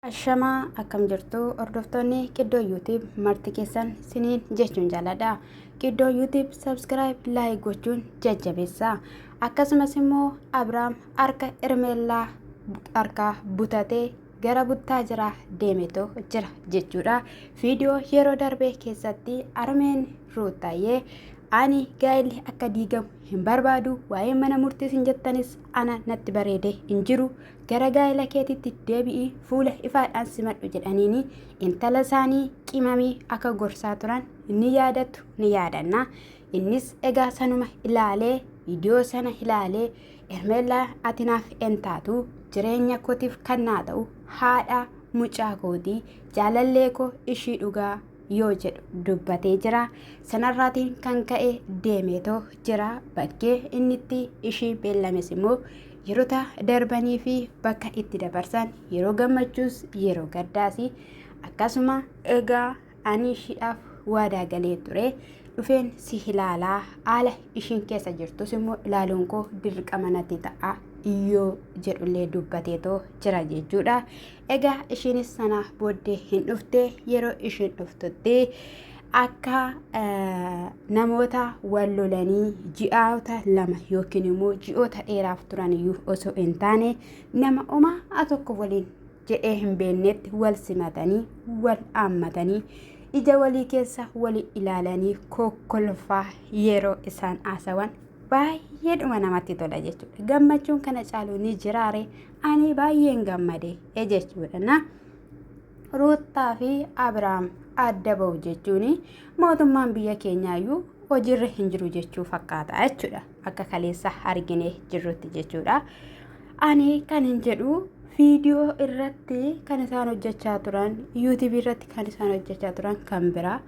Ashamaa akkam jirtu hordoftoonni Qiddoo YouTube marti keessan siniin jechuun jaaladha. Qiddoo YouTube subscribe like gochuun jajjabeessa. Akkasumas immoo Abiraam harka Hermeellaa harkaa butatee gara buttaa jira deemeetoo jira jechuudha. Viidiyoo yeroo darbe keessatti harmeen Ruuttaayyee ani gaa'elli akka diigamu hin barbaadu waa'ee mana murtiis hin jettanis ana natti bareede hin jiru gara gaa'ela keetitti deebi'i fuula ifaadhaan simadhu jedhaniini intala isaanii qimamii akka gorsaa turan ni yaadattu ni yaadanna. Innis egaa sanuma ilaalee viidiyoo sana ilaalee Hermeellaa ati naaf hin taatu jireenya kootiif kan naa ta'u haadha mucaa kootii jaalallee koo ishii dhugaa yoo jedhu dubbatee jira. Sanarraatiin kan ka'e deemeetoo jira. Bakkee inni itti ishii beellames immoo yerota darbanii fi bakka itti dabarsan yeroo gammachuus yeroo gaddaas akkasuma egaa ani ishiidhaaf waadaa galee ture dhufeen si ilaalaa haala ishiin keessa jirtus immoo ilaaluun koo dirqama natti ta'a yoo jedhullee dubbateetoo jira jechuudha. Egaa ishiinis sana booddee hin dhufte yeroo ishiin dhuftutti akka namoota wal lolanii ji'oota lama yookiin immoo ji'oota dheeraaf turan iyyuu osoo hin taane nama omaa tokko waliin jedhee hin beeknetti wal simatanii wal haammatanii ija walii keessa walii ilaalanii kokkolfaa yeroo isaan haasawan baay'eedhuma namatti tola jechuudha. Gammachuun kana caalu ni jiraare ani baay'een gammade jechuudha. Na Ruuttaa fi Abiraam adda ba'u jechuun mootummaan biyya keenyaayyuu hojiirra hin jiru jechuu fakkaata jechuudha. Akka kaleessa argine jirrutti jechuudha. Ani kan hin jedhu viidiyoo irratti kan isaan hojjechaa turan yuutuubii irratti kan isaan hojjechaa turan kan biraa.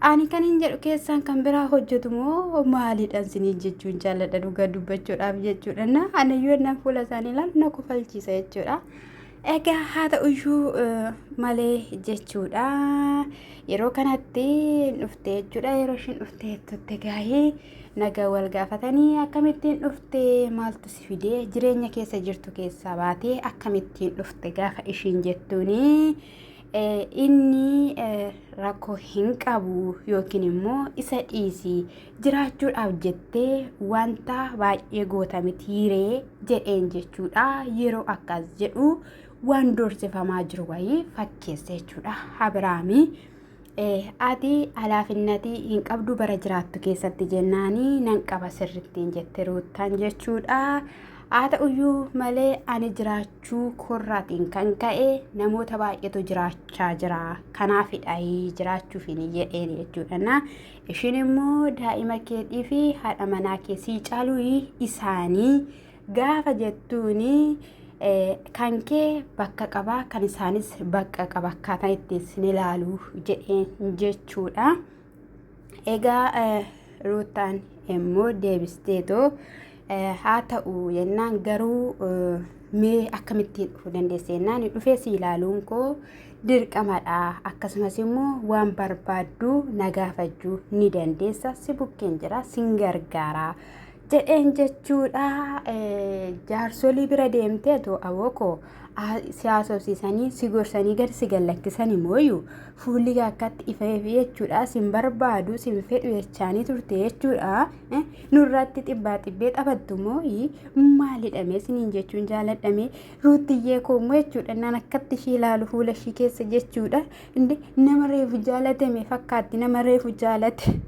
Ani kan hin jedhu keessaan kan biraa hojjetu moo maalidha isiniin jechuun jaalladha dhugaa dubbachuudhaaf jechuudha. Na ani iyyuu ennaan fuula isaanii ilaalu na kofalchiisa jechuudha. Egaa haa ta'uyyuu malee jechuudha. Yeroo kanatti dhufte jechuudha. Yeroo ishiin dhufte tutte gaa'ee nagaa wal gaafatanii akkamittiin dhufte maaltu si fidee jireenya keessa jirtu keessaa baatee akkamittiin dhufte gaafa ishiin jettuuni. Inni rakkoo hin qabu yookiin immoo isa dhiisi jiraachuudhaaf jettee wanta baay'ee goota mitiiree jedheen jechuudha. Yeroo akkas jedhu waan doorsifamaa jiru wayii fakkeessa jechuudha. Abiraamii ati alaafinnatii hin qabdu bara jiraattu keessatti jennaanii nan qaba sirrittiin jette Ruuttaan jechuudha. Haa ta'uyyuu malee ani jiraachuu koorraatiin kan ka'e namoota baay'eetu jiraachaa jira. Kanaafidha jiraachuuf hin jedheen jechuudha. Na ishiin immoo daa'ima keetii fi haadha manaa kee sii caaluu isaanii gaafa jettuuni kan kee bakka qaba kan isaanis bakka qaba akkaataa itti isin ilaalu jedheen jechuudha. Egaa Ruutaan immoo deebisteetoo haa ta'u jennaan garuu mee akkamittiin dhufuu dandeesse jennaan dhufee si ilaaluun koo dirqamadha akkasumas immoo waan barbaaddu na gaafachuu ni dandeessa si bukkeen jira sin gargaara jedheen jechuudha jaarsolii bira deemteetu abookoo si haasofsiisanii si gorsanii gad si gallakkisanii mooyu fuulli akkatti ifeef jechuudha sin barbaadu sin fedhu jechaanii turte jechuudha nurratti xibbaa xibbee taphattu mooyi maalidhamee siniin jechuun jaaladhamee ruuttiyyee koo immoo jechuudha naan akkatti ishii ilaalu fuula ishii keessa jechuudha nama reefu jaalatame fakkaatti nama reefu jaalate.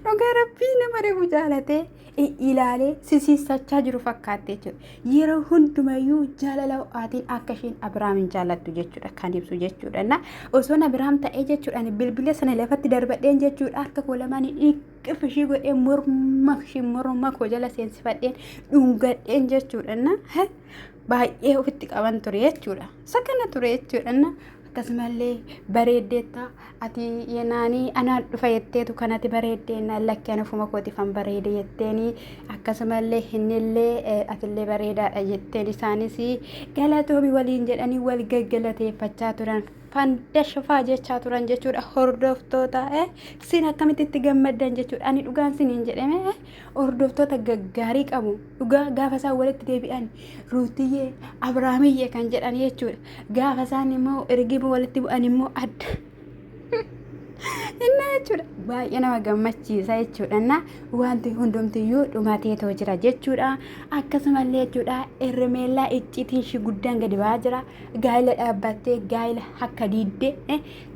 Dhugaa rabbii nama reefu jaalatee ilaalee sisiissachaa jiru fakkaatte jechuudha. Yeroo hundumayyuu jaalala ho'aatiin akka isheen Abiraamin jaalattu jechuudha kan ibsu jechuudha. Na osoon Abiraam ta'ee jechuudha ani bilbila sana lafatti darbadheen jechuudha harka koo lamaan dhiqqif ishii godhee morma ishii morma koo jala seensifadheen dhungadheen jechuudha. Na baay'ee ofitti qaban ture jechuudha. Isa kana ture jechuudha. Na akkasumallee bareeddeetta ati yenaanii anaan dhufa jetteetu kanati bareeddee naan lakki ani ofuma kootiifan bareede jetteeni akkasumallee innillee atillee bareedaadha jetteen isaanis galatoomi waliin jedhanii wal gaggalateeffachaa turan. Fandashafaa jechaa turan jechuudha hordoftoota sin akkamitti itti gammaddan jechuudha. Ani dhugaan siniin jedhame hordoftoota gaggaarii qabu dhugaa gaafa isaan walitti deebi'an Ruutiyyee Abrahaamiyyee kan jedhan jechuudha. Gaafa isaan immoo ergima walitti bu'an immoo adda Innaa jechuudha baay'ee nama gammachiisa jechuudha. Innaa wanti hundumtiyyuu dhumateetoo jira jechuudha. Akkasumallee jechuudha Hermeellaa icciitiin ishii guddaan gadi ba'aa jira. Gaa'ila dhaabbattee gaa'ila akka diidde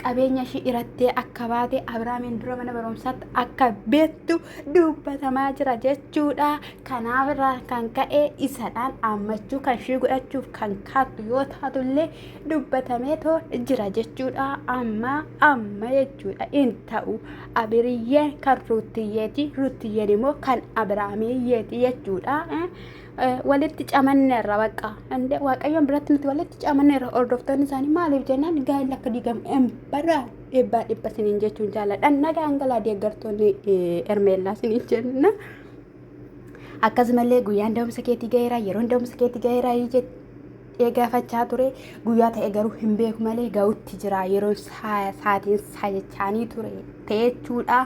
qabeenya ishii hirattee akka baate Abiraamiin dura mana barumsaatti akka beektu dubbatamaa jira jechuudha. Kanaaf irraa kan ka'e isadhaan ammachuu kan ishii godhachuuf kan kaattu yoo taatullee dubbatameetoo jira jechuudha. Amma amma jechuudha in ta'u Abiriyyeen kan Ruuttiyyeeti, Ruuttiyyeen immoo kan Abiraamiyyeeti jechuudha. Walitti camanneerra bakka Waaqayyoon biratti nuti walitti camanneerra hordoftoonni isaanii maaliif jennaan gaa'elli akka diigamu hin barbaadu. Dhibbaa dhibba siniin jechuun jaalladha. Nagaan galaa deeggartoonni Hermeellaa siniin jenna. Akkasumallee guyyaan da'umsa keetii ga'eera yeroon da'umsa keetii ga'eera jedhee gaafachaa ture. Guyyaa ta'e garuu hin beeku malee ga'utti jira yeroon saatiin isaa jechaanii ture jechuudha.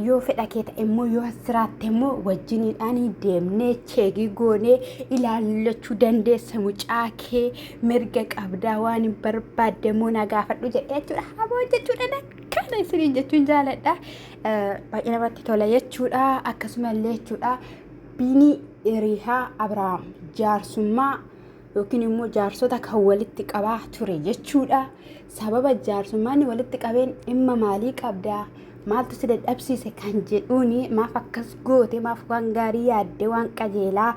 Yoo fedha kee ta'e immoo yoo as jiraatte immoo wajjiniidhaan deemnee cheekii goonee ilaallachuu dandeessa mucaa kee mirga qabdaa waan hin barbaadde immoo na gaafadhu jedhee jechuudha. Haboo jechuudha kana isiniin jechuun jaaladha. Baay'ee namatti tola jechuudha. Akkasumallee jechuudha Biinii Riihaa Abiraam jaarsummaa yookiin immoo jaarsota kan walitti qabaa ture jechuudha. Sababa jaarsummaan walitti qabeen dhimma maalii qabdaa? Maaltu si dadhabsiise kan jedhuuni maaf akkas goote maaf waan gaarii yaadde waan qajeelaa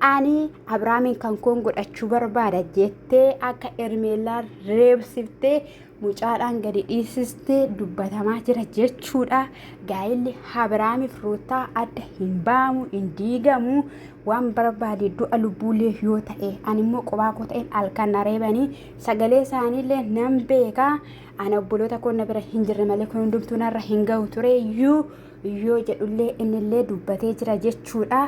ani Abiraamiin kan koon godhachuu barbaada jettee akka Hermeellaa reebsiftee mucaadhaan gadi dhiisistee dubbatamaa jira jechuudha. Gaa'illi Abiraamiif Ruuttaa adda hin baamu, hin diigamu. Waan barbaade du'a lubbuulee yoo ta'e ani immoo qophaa koo ta'een halkan na reebanii sagalee isaaniillee nan beeka. Ana obboloota koo na bira hin jirre malee kun hundumtuu narra hin ga'u ture iyyuu yoo jedhullee innillee dubbatee jira jechuudha.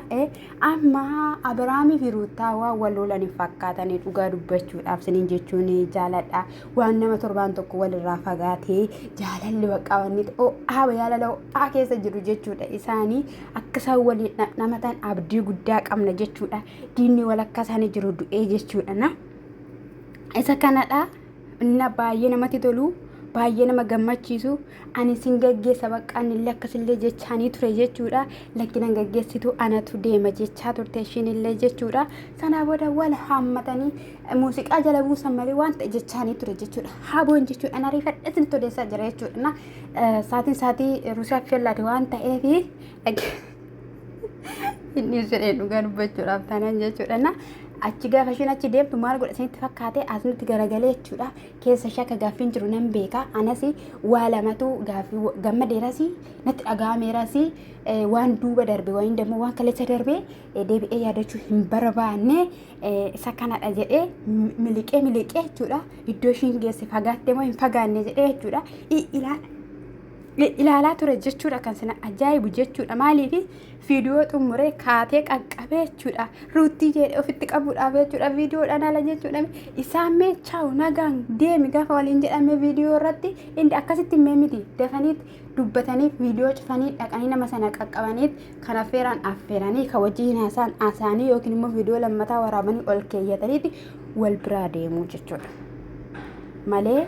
Amma Abiraamii fi Ruuttaa waan wal lolan hin fakkaatanii dhugaa dubbachuudhaaf siniin jechuun jaaladha. Waan nama torbaan tokko walirraa fagaatee jaalalli baqqaa wanni ho'aa jaalala ho'aa keessa jiru jechuudha. Isaanii akka isaan waliin dhandhamatan abdii guddaa qabna jechuudha. Diinni walakkaa isaanii jiru du'ee jechuudha. Na isa kanadha. Inna baay'ee namatti tolu baay'ee nama gammachiisu ani sin gaggeessa bakka anillee akkasillee jechaanii ture jechuudha lakkinan gaggeessitu anatu deema jechaa turte ishiinillee jechuudha sanaa booda wal haammatanii muuziqaa jala buusan malee waan ta'e jechaanii ture jechuudha haboon jechuudha an ariifadhe sin todeessaa jira jechuudha na saatiin saatii Ruusiyaa Finlaand waan ta'eef inni jedhee dhugaa dubbachuudhaaf taanaan jechuudha na achi gaafa isheen achi deemtu maal godha isinitti fakkaate as nutti garagalee jechuudha keessa ishee akka gaaffiin jiru nan beeka anas waa lamatu gaaffii gammadeeras natti dhaga'ameeras waan duuba darbe waan dammoo waan kaleessa darbe deebi'ee yaadachuu hin barbaanne isa kanadha jedhee miliqee miliqee jechuudha iddoo ishiin geesse fagaatte moo hin fagaanne jedhee jechuudha ilaala ilaalaa ture jechuudha kan sana ajaa'ibu jechuudha maaliif viidiyoo xumuree kaatee qaqqabee jechuudha ruuttii jedhe ofitti qabuudhaaf jechuudha viidiyoodhaan ala jechuudha isaan mee chaawu nagaan deemi gaafa waliin jedhame viidiyoo irratti inni akkasitti mee miti dafaniit dubbatanii viidiyoo cufanii dhaqanii nama sana qaqqabaniit kan affeeraan affeeranii kan wajjin haasaan haasa'anii yookiin immoo viidiyoo lammataa waraabanii ol keeyyataniiti wal biraa deemuu jechuudha malee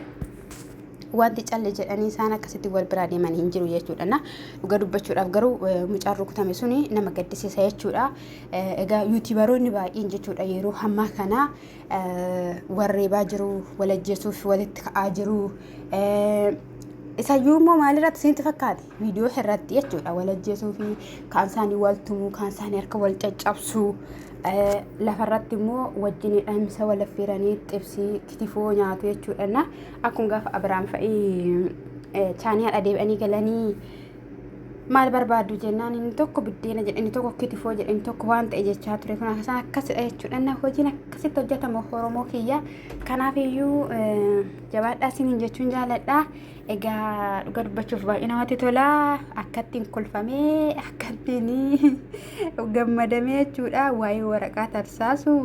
wanti calle jedhanii isaan akkasitti wal biraa deeman hin jiru jechuudha. Na dhuga dubbachuudhaaf garuu mucaan rukutame suni nama gaddisiisa jechuudha. Egaa yuutuubaroonni baay'een jechuudha yeroo ammaa kana warreebaa jiru, wal ajjeesuuf walitti ka'aa jiru. Isayyuu immoo maalirratti isinitti fakkaate? Viidiyoo irratti jechuudha wal ajjeesuu fi kaan isaanii wal tumuu, kaan isaanii harka wal caccabsuu. Lafarratti immoo wajjin dhamsa wal affeeranii xibsii kitifoo nyaatu jechuudha. Akkuma gaafa Abiraam fa'i chaaniyaadha deebi'anii galanii Maal barbaaddu jennaan inni tokko biddeena jedhe, inni tokko kitifoo jedhe, inni tokko waan ta'e jechaa ture. Kun akkasaan akkasidha jechuudha. Inni hojiin akkasitti hojjetamu Oromoo kiyya. Kanaaf iyyuu jabaadhaa isiniin jechuun jaaladha. Egaa dhuga dubbachuuf baay'ee namatti tola. Akkattiin kolfamee akkattiin gammadamee jechuudha. Waa'ee waraqaa tarsaasu,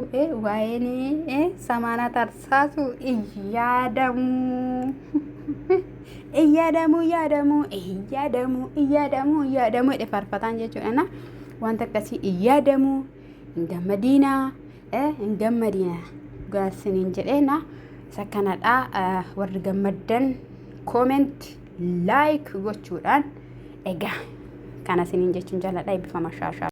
waa'een samaanaa tarsaasu hin yaadamu. Hin yaadamu, yaadamu, hin yaadamu, hin yaadamu, hin yaadamu jedhe faarfataan jechuudha. Na wanta akkasii hin yaadamu, hin gammadiina, hin gammadiina gaasiniin jedhee na isa kanadha. Warri gammaddan comment, like gochuudhaan egaa kana isiniin jechuun jaalladha. Eebbifama shaashaa.